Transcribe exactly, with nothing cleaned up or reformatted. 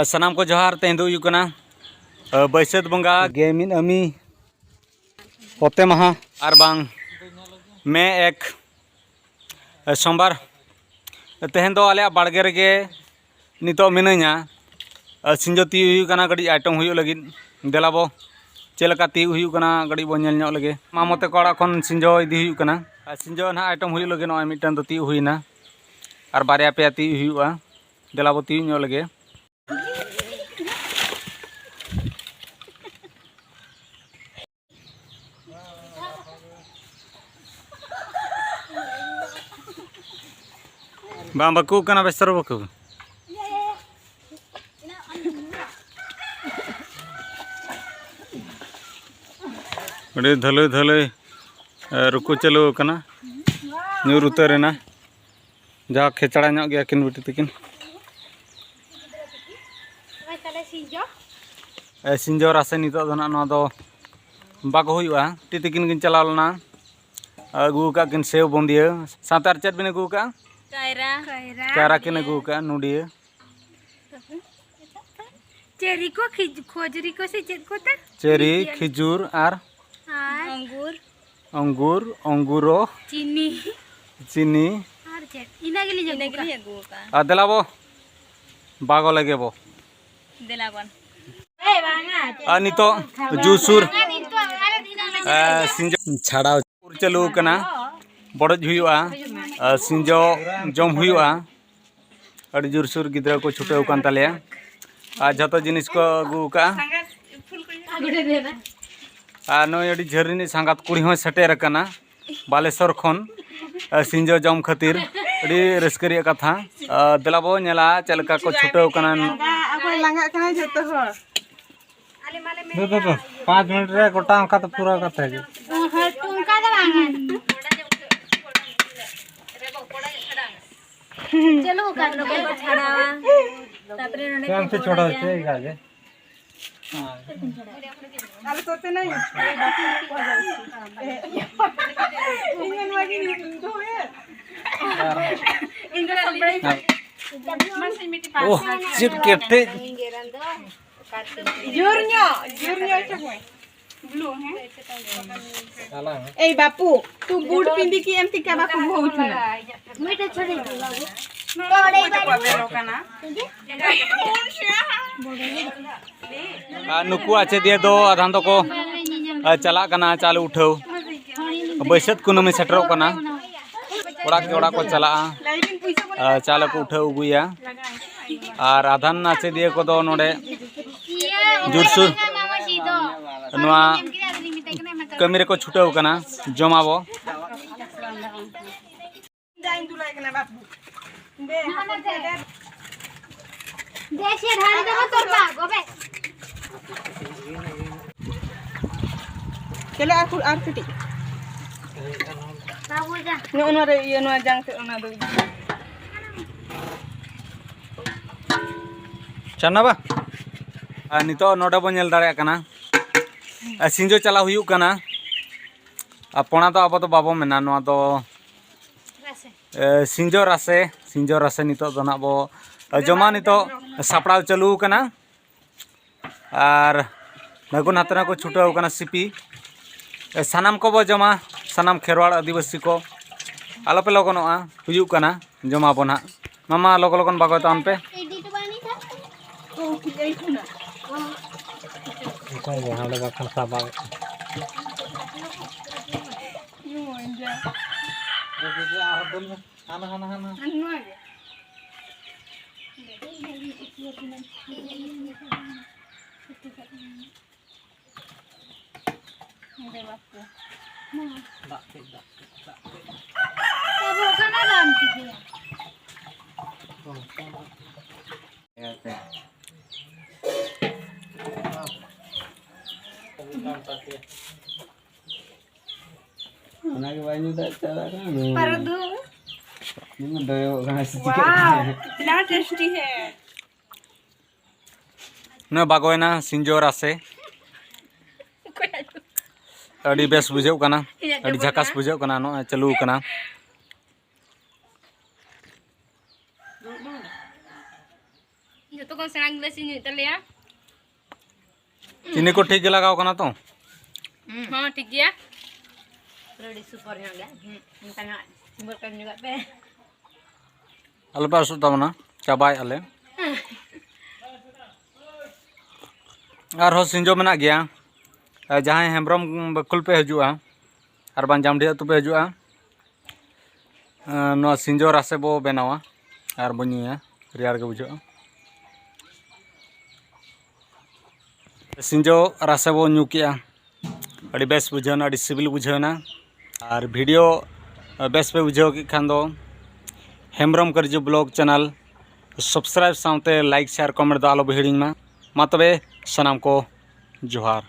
ᱥᱟᱱᱟᱢ ᱠᱚ ᱡᱚᱦᱟᱨ᱾ ᱛᱮᱦᱮᱧ ᱫᱚ ᱦᱩᱭᱩᱜ ᱠᱟᱱᱟ, ᱟ, ᱵᱟᱹᱭᱥᱟᱹᱛ ᱵᱚᱸᱜᱟ ᱜᱮ ᱢᱤᱫ ᱟᱹᱢᱤ ᱚᱛᱮ ᱢᱟᱦᱟ᱾ ᱟᱨ ᱵᱟᱝ ᱢᱮ ᱮᱠ, ᱟ, ᱥᱳᱢᱵᱟᱨ᱾ ᱛᱮᱦᱮᱧ ᱫᱚ ᱟᱞᱮᱭᱟᱜ ᱵᱟᱲᱜᱮ ᱨᱮᱜᱮ ᱱᱤᱛᱚᱜ ᱢᱤᱱᱟᱹᱧᱟ᱾ ᱟ, ᱥᱤᱸᱡᱚ ᱛᱤᱭᱳᱜ ᱦᱩᱭᱩᱜ ᱠᱟᱱᱟ, ᱠᱟᱹᱴᱤᱡ item ᱦᱩᱭᱩᱜ ᱞᱟᱹᱜᱤᱫ᱾ ᱫᱮᱞᱟ ᱵᱚ, ᱪᱮᱫ ᱞᱮᱠᱟ ᱛᱤᱭᱳᱜ ᱦᱩᱭᱩᱜ ᱠᱟᱱᱟ, ᱠᱟᱹᱴᱤᱡ ᱵᱚ ᱧᱮᱞ ᱧᱚᱜ ᱞᱮᱜᱮ᱾ ᱢᱟᱢᱚ ᱛᱟᱠᱚ ᱚᱲᱟᱜ ᱠᱷᱚᱱ ᱥᱤᱸᱡᱚ ᱤᱫᱤ ᱦᱩᱭᱩᱜ ᱠᱟᱱᱟ᱾ ᱟᱨ ᱥᱤᱸᱡᱚ ᱱᱟᱦᱟᱜ item ᱦᱩᱭᱩᱜ ᱞᱟᱹᱜᱤᱫ᱾ ᱱᱚᱜᱼᱚᱭ ᱢᱤᱫᱴᱟᱝ ᱫᱚ ᱛᱤᱭᱳᱜ ᱦᱩᱭᱱᱟ, ᱟᱨ ᱵᱟᱨᱭᱟ ᱯᱮᱭᱟ ᱛᱤᱭᱳᱜ ᱦᱩᱭᱩᱜᱼᱟ᱾ ᱫᱮᱞᱟ ᱵᱚ ᱛᱤᱭᱳᱜ ᱧᱚᱜ ᱞᱮᱜᱮ᱾ ᱵᱟᱝ ᱵᱟᱠᱚ ᱠᱟᱱᱟ, ᱵᱮᱥ ᱪᱮᱦᱨᱟ ᱵᱟᱠᱚ᱾ ᱟᱹᱰᱤ ᱫᱷᱟᱹᱞᱩᱭ ᱫᱷᱟᱹᱞᱩᱭ, ᱮ, ᱨᱩᱠᱩ ᱪᱟᱹᱞᱩ ᱟᱠᱟᱱᱟ, ᱧᱩᱨ ᱩᱛᱟᱹᱨ ᱮᱱᱟ᱾ ᱡᱟᱦᱟᱸ ᱠᱷᱮᱪᱲᱟ ᱧᱚᱜ ᱜᱮᱭᱟ ᱠᱤᱱ ᱵᱤᱴᱤ ᱛᱟᱹᱠᱤᱱ᱾ ᱮ, ᱥᱤᱸᱡᱚ ᱨᱟᱥᱮ ᱱᱤᱛᱚᱜ ᱫᱚ ᱱᱟᱜ ᱱᱚᱣᱟ ᱫᱚ ᱵᱟᱠᱚ ᱦᱩᱭᱩᱜᱼᱟ᱾ ᱵᱤᱴᱤ ᱛᱟᱹᱠᱤᱱ ᱠᱤᱱ ᱪᱟᱞᱟᱣ ᱞᱮᱱᱟ, ᱟᱹᱜᱩ ᱟᱠᱟᱫ ᱠᱤᱱ ᱥᱮᱣ ᱵᱩᱸᱫᱤᱭᱟᱹ, ᱥᱟᱶᱛᱮ ᱟᱨ ᱪᱮᱫ ᱵᱤᱱ ᱟᱹᱜᱩ ᱟᱠᱟᱫᱼᱟ? ᱠᱟᱭᱨᱟ᱾ ᱠᱟᱭᱨᱟ ᱠᱤᱱ ᱟᱹᱜᱩ ᱟᱠᱟᱫᱼᱟ, ᱱᱚᱰᱤᱭᱟᱹ᱾ ᱪᱮᱨᱤ ᱠᱚ, ᱠᱷᱤᱡ-, ᱠᱷᱚᱡᱽᱨᱤ ᱠᱚ ᱥᱮ ᱪᱮᱫ ᱠᱚ ᱛᱟ? ᱪᱮᱨᱤ, ᱠᱷᱤᱡᱩᱨ ᱟᱨ ᱟᱨ ᱚᱝᱜᱩᱨ᱾ ᱚᱝᱜᱩᱨ, ᱚᱝᱜᱩᱨᱚ, ᱪᱤᱱᱤ᱾ ᱪᱤᱱᱤ᱾ ᱟᱨ ᱪᱮᱫ? ᱤᱱᱟᱹ ᱜᱮᱞᱤᱧ ᱟᱹᱜᱩ ᱤᱱᱟᱹ ᱠᱟᱜᱼᱟ᱾ ᱜᱮᱞᱤᱧ ᱟᱹᱜᱩ ᱟᱠᱟᱜᱼᱟ᱾ ᱟᱨ ᱫᱮᱞᱟ ᱵᱚ, ᱵᱟᱜᱚ ᱞᱮᱜᱮ ᱵᱚ᱾ ᱫᱮᱞᱟ ᱵᱚᱱ᱾ ᱟᱨ ᱱᱤᱛᱚᱜ ᱡᱩᱨᱥᱩᱨ, ᱮ, ᱥᱤᱸᱡᱚ ᱪᱷᱟᱲᱟᱣ ᱪᱟᱹᱞᱩ ᱠᱟᱱᱟ᱾ ᱵᱚᱰᱚᱡ ᱦᱩᱭᱩᱜᱼᱟ᱾ ᱟᱨ ᱥᱤᱸᱡᱚ ᱡᱚᱢ ᱦᱩᱭᱩᱜᱼᱟ᱾ ᱟᱹᱰᱤ ᱡᱳᱨᱥᱳᱨ ᱜᱤᱫᱽᱨᱟᱹ ᱠᱚ ᱪᱷᱩᱴᱟᱹᱣ ᱠᱟᱱ ᱛᱟᱞᱮᱭᱟ᱾ ᱟᱨ ᱡᱷᱚᱛᱚ ᱡᱤᱱᱤᱥ ᱠᱚ ᱟᱹᱜᱩ ᱟᱠᱟᱫᱼᱟ᱾ ᱟᱨ ᱱᱩᱭ ᱟᱹᱰᱤ ᱡᱷᱟᱹᱞ ᱨᱤᱱᱤᱡ ᱥᱟᱸᱜᱟᱛ ᱠᱩᱲᱤ ᱦᱚᱸᱭ ᱥᱮᱴᱮᱨ ᱟᱠᱟᱱᱟ ᱵᱟᱞᱮᱥᱚᱨ ᱠᱷᱚᱱ, ᱟᱨ ᱥᱤᱸᱡᱚ ᱡᱚᱢ ᱠᱷᱟᱹᱛᱤᱨ᱾ ᱟᱹᱰᱤ ᱨᱟᱹᱥᱠᱟᱹ ᱨᱮᱭᱟᱜ ᱠᱟᱛᱷᱟ᱾ ᱟᱨ ᱫᱮᱞᱟ ᱵᱚ ᱧᱮᱞᱟ ᱪᱮᱫ ᱞᱮᱠᱟ ᱠᱚ ᱪᱷᱩᱴᱟᱹᱣ ᱠᱟᱱᱟ᱾ ᱚᱠᱚᱭ ᱞᱟᱸᱜᱟᱜ ᱠᱟᱱᱟ ᱡᱷᱚᱛᱚ ᱦᱚᱲ᱾ ᱫᱩ, ᱫᱩ, ᱫᱩ, ᱯᱟᱸᱪ ᱢᱤᱱᱤᱴ ᱨᱮ ᱜᱚᱴᱟ ᱚᱱᱠᱟ ᱛᱮ ᱯᱩᱨᱟᱹᱣ ᱠᱟᱛᱮ ᱦᱤᱡᱩᱜ᱾ ᱦᱳᱭ, ᱚᱱᱠᱟ ᱫᱚ ᱵᱟᱝᱟ᱾ ᱪᱟᱹᱞᱩ ᱟᱠᱟᱱ ᱜᱮᱭᱟ᱾ ᱱᱚᱰᱮ ᱠᱚ ᱪᱷᱟᱲᱟᱣᱟ᱾ ᱛᱟᱯᱚᱨᱮ ᱱᱚᱰᱮ ᱠᱚ ᱪᱮᱫ ᱮᱢ ᱪᱮᱫ ᱪᱷᱚᱲᱟᱣ ᱜᱚᱰᱟᱭᱟ᱾ ᱦᱚᱪᱚᱭ ᱜᱟ ᱡᱮ? ᱟᱞᱮ ᱛᱚ ᱛᱤᱱᱟᱹᱜ ᱤᱧ ᱢᱟ ᱱᱚᱣᱟ ᱜᱤᱧ ᱫᱚᱦᱚᱭᱟ᱾ ᱤᱧ ᱫᱚ ᱥᱟᱢᱵᱲᱟᱣ᱾ ᱢᱟᱥᱮ ᱢᱤᱫᱴᱤᱡ ᱯᱟᱥ᱾ ᱳᱦ, ᱪᱮᱫ ᱠᱮᱴᱮᱡ᱾ ᱡᱳᱨ ᱧᱚᱜ, ᱡᱳᱨ ᱧᱚᱜ ᱦᱚᱪᱚ ᱠᱚᱢᱮ᱾ ᱵᱞᱩ, ᱦᱮᱸ? ᱮᱭ ᱵᱟᱯᱩ, ᱛᱩ ᱵᱩᱴ ᱯᱤᱸᱫᱤ ᱠᱤ ᱮᱢ ᱛᱤᱠᱟ ᱵᱟᱠᱚ ᱵᱚᱦᱩ ᱪᱩᱱᱟ᱾ ᱢᱤᱫᱴᱮᱡ ᱪᱷᱚᱲᱤ ᱫᱩ ᱵᱟᱵᱩ᱾ ᱛᱚᱲᱮ ᱵᱟᱨᱤ᱾ ᱵᱮᱞᱚ ᱠᱟᱱᱟ᱾ ᱟᱨ ᱱᱩᱠᱩ ᱟᱪᱮᱫᱤᱭᱟᱹ ᱫᱚ ᱟᱫᱷᱟᱱ ᱫᱚᱠᱚ, ᱟ, ᱪᱟᱞᱟᱜ ᱠᱟᱱᱟ ᱪᱟᱣᱞᱮ ᱩᱴᱷᱟᱹᱣ᱾ ᱵᱟᱹᱭᱥᱟᱹᱛ ᱠᱩᱱᱟᱹᱢᱤ ᱥᱮᱴᱮᱨᱚᱜ ᱠᱟᱱᱟ᱾ ᱚᱲᱟᱜ ᱠᱮ ᱚᱲᱟᱜ ᱠᱚ ᱪᱟᱞᱟᱜᱼᱟ᱾ ᱟ, ᱪᱟᱣᱞᱮ ᱠᱚ ᱩᱴᱷᱟᱹᱣ ᱟᱹᱜᱩᱭᱟ᱾ ᱟᱨ ᱟᱫᱷᱟᱱ ᱟᱪᱮᱫᱤᱭᱟᱹ ᱠᱚᱫᱚ ᱱᱚᱰᱮ ᱡᱳᱨᱥᱳᱨ ᱱᱚᱣᱟ ᱠᱟᱹᱢᱤ ᱨᱮᱠᱚ ᱪᱷᱩᱴᱟᱹᱣ ᱠᱟᱱᱟ᱾ ᱡᱚᱢᱟᱵᱚ᱾ ᱫᱟᱜ ᱤᱧ ᱫᱩᱞᱟᱭ ᱠᱟᱱᱟ ᱵᱟᱯᱩ᱾ ᱫᱮ, ᱦᱚᱯᱚᱱ ᱪᱮᱬᱮ᱾ ᱫᱮ, ᱥᱮ ᱰᱷᱟᱹᱞᱤ ᱫᱚ ᱵᱟᱝ ᱛᱚᱞ ᱠᱟᱜ ᱜᱚ, ᱵᱮ᱾ ᱪᱚᱞᱚ, ᱟᱨ ᱠᱩ-, ᱟᱨ ᱠᱟᱹᱴᱤᱡ᱾ ᱵᱟᱵᱩ, ᱡᱟ᱾ ᱱᱚᱜᱼᱚ ᱱᱚᱣᱟ ᱨᱮ ᱤᱭᱟᱹ, ᱱᱚᱣᱟ ᱡᱟᱝ ᱛᱮ ᱚᱱᱟ ᱫᱚ ᱤᱭᱟᱹ᱾ ᱪᱟᱱᱟ ᱵᱟ? ᱟᱨ ᱱᱤᱛᱚᱜ ᱱᱚᱰᱮ ᱵᱚᱱ ᱧᱮᱞ ᱫᱟᱲᱮᱭᱟᱜ ᱠᱟᱱᱟ, ᱟᱨ ᱥᱤᱸᱡᱳ ᱪᱟᱞᱟᱣ ᱦᱩᱭᱩᱜ ᱠᱟᱱᱟ᱾ ᱟᱨ ᱯᱚᱲᱟ ᱫᱚ ᱟᱵᱚ ᱫᱚ ᱵᱟᱵᱚ ᱢᱮᱱᱟ, ᱱᱚᱣᱟ ᱫᱚ ᱨᱟᱥᱮ᱾ ᱮ, ᱥᱤᱸᱡᱳ ᱨᱟᱥᱮ, ᱥᱤᱸᱡᱳ ᱨᱟᱥᱮ ᱱᱤᱛᱚᱜ ᱫᱚ ᱱᱟᱜ ᱵᱚ ᱡᱚᱢᱟ᱾ ᱱᱤᱛᱚᱜ ᱥᱟᱯᱲᱟᱣ ᱪᱟᱹᱞᱩ ᱟᱠᱟᱱᱟ᱾ ᱟᱨ ᱱᱟᱹᱜᱩ ᱱᱟᱛᱮ ᱱᱟᱜ ᱠᱚ ᱪᱷᱩᱴᱟᱹᱣ ᱠᱟᱱᱟ ᱥᱤᱯᱤ᱾ ᱮ, ᱥᱟᱱᱟᱢ ᱠᱚᱵᱚ ᱡᱚᱢᱟ, ᱥᱟᱱᱟᱢ ᱠᱷᱮᱨᱣᱟᱲ ᱟᱹᱫᱤᱵᱟᱹᱥᱤ ᱠᱚ᱾ ᱟᱞᱚᱯᱮ ᱞᱚᱜᱚᱱᱚᱜᱼᱟ, ᱦᱩᱭᱩᱜ ᱠᱟᱱᱟ, ᱡᱚᱢᱟᱵᱚ ᱱᱟᱜ᱾ ᱢᱟᱢᱟ, ᱞᱚᱜᱚ ᱞᱚᱜᱚᱱ ᱵᱟᱜᱚᱭ ᱛᱟᱵᱚᱱ ᱯᱮ᱾ ᱚᱱᱠᱟ ᱜᱮ ᱦᱟᱸᱰᱮ ᱵᱟᱠᱷᱟᱱ ᱥᱟᱵᱟᱜ᱾ ᱦᱟᱱᱟ, ᱦᱟᱱᱟ, ᱦᱟᱱᱟ᱾ ᱟᱨ ᱱᱚᱣᱟ ᱜᱮ᱾ ᱫᱮ ᱵᱟᱯᱩ᱾ ᱫᱟᱜ ᱠᱟᱹᱡ, ᱫᱟᱜ ᱠᱟᱹᱡ, ᱫᱟᱜ ᱠᱟᱹᱡ᱾ ᱵᱟᱵᱩ, ᱚᱠᱟᱱᱟᱜ ᱫᱟᱜ ᱮᱢ ᱪᱤᱠᱟᱹᱭᱟ? ᱚᱱᱟᱜᱮ ᱵᱟᱭ ᱧᱩ ᱫᱟᱲᱮᱭᱟᱜ ᱠᱟᱱᱟ᱾ ᱯᱟᱨᱫᱩ᱾ ᱱᱩᱭ ᱢᱟ ᱫᱚᱭᱚᱜ ᱠᱟᱱᱟ ᱥᱮ ᱪᱤᱠᱟᱹᱜ ᱠᱟᱱᱟ? ᱠᱤᱛᱱᱟ ᱴᱮᱥᱴᱤ ᱦᱮ᱾ ᱱᱚᱣᱟ ᱵᱟᱜᱚᱭᱮᱱᱟ ᱥᱤᱸᱡᱳ ᱨᱟᱥᱮ᱾ ᱟᱹᱰᱤ ᱵᱮᱥ ᱵᱩᱡᱷᱟᱹᱜ ᱠᱟᱱᱟ, ᱟᱹᱰᱤ ᱡᱷᱟᱠᱟᱥ ᱵᱩᱡᱷᱟᱹᱜ ᱠᱟᱱᱟ᱾ ᱱᱚᱜᱼᱚᱭ ᱪᱟᱹᱞᱩ ᱟᱠᱟᱱᱟ᱾ ᱡᱚᱛᱚ ᱠᱷᱚᱱ ᱥᱮᱬᱟ ᱜᱤᱞᱟᱹᱥ ᱤᱧ ᱧᱩᱭᱮᱫ ᱛᱟᱞᱮᱭᱟ᱾ ᱪᱤᱱᱤ ᱠᱚ ᱴᱷᱤᱠ ᱜᱮ ᱞᱟᱜᱟᱣ ᱠᱟᱱᱟ ᱛᱚ? ᱦᱚᱸ, ᱴᱷᱤᱠ ᱜᱮᱭᱟ᱾ ᱯᱩᱨᱟᱹ ᱟᱹᱰᱤ ᱥᱩᱯᱟᱨ ᱧᱚᱜ ᱜᱮᱭᱟ᱾ ᱦᱩᱸ, ᱚᱱᱠᱟ ᱧᱚᱜ ᱥᱤᱸᱜᱟᱹᱲ ᱠᱚ ᱧᱩ ᱠᱟᱜ ᱯᱮ᱾ ᱟᱞᱚᱯᱮ ᱟᱹᱥᱩᱜ ᱛᱟᱵᱚᱱᱟ, ᱪᱟᱵᱟᱭᱮᱫᱼᱟ ᱞᱮ᱾ ᱟᱨᱦᱚᱸ ᱥᱤᱸᱡᱚ ᱢᱮᱱᱟᱜ ᱜᱮᱭᱟ᱾ ᱡᱟᱦᱟᱸᱭ ᱦᱮᱢᱵᱨᱚᱢ ᱵᱟᱠᱷᱩᱞ ᱯᱮ ᱦᱤᱡᱩᱜᱼᱟ, ᱟᱨ ᱵᱟᱝ ᱡᱟᱢᱰᱤ ᱟᱹᱛᱩ ᱯᱮ ᱦᱤᱡᱩᱜᱼᱟ, ᱱᱚᱣᱟ ᱥᱤᱸᱡᱚ ᱨᱟᱥᱮ ᱵᱚ ᱵᱮᱱᱟᱣᱟ ᱟᱨ ᱵᱚ ᱧᱩᱭᱟ, ᱨᱮᱭᱟᱲ ᱜᱮ ᱵᱩᱡᱷᱟᱹᱜᱼᱟ᱾ ᱥᱤᱸᱡᱚ ᱨᱟᱥᱮ ᱵᱚ ᱧᱩ ᱠᱮᱜᱼᱟ, ᱟᱹᱰᱤ ᱵᱮᱥ ᱵᱩᱡᱷᱟᱹᱣᱱᱟ, ᱟᱹᱰᱤ ᱥᱤᱵᱤᱞ ᱵᱩᱡᱷᱟᱹᱣᱱᱟ᱾ ᱟᱨ ᱵᱷᱤᱰᱤᱭᱳ ᱵᱮᱥ ᱯᱮ ᱵᱩᱡᱷᱟᱹᱣ ᱠᱮᱫ ᱠᱷᱟᱱ ᱫᱚ ᱦᱮᱢᱵᱨᱚᱢ ᱠᱟᱹᱨᱡᱩ ᱵᱞᱚᱜ ᱪᱮᱱᱮᱞ ᱥᱟᱵᱥᱠᱨᱟᱭᱤᱵ ᱥᱟᱶᱛᱮ ᱞᱟᱭᱤᱠ, ᱥᱮᱭᱟᱨ, ᱠᱚᱢᱮᱱᱴ ᱫᱚ ᱟᱞᱚ ᱵᱚ ᱦᱤᱲᱤᱧ ᱢᱟ᱾ ᱢᱟ ᱛᱚᱵᱮ ᱥᱟᱱᱟᱢ ᱠᱚ ᱡᱚᱦᱟᱨ᱾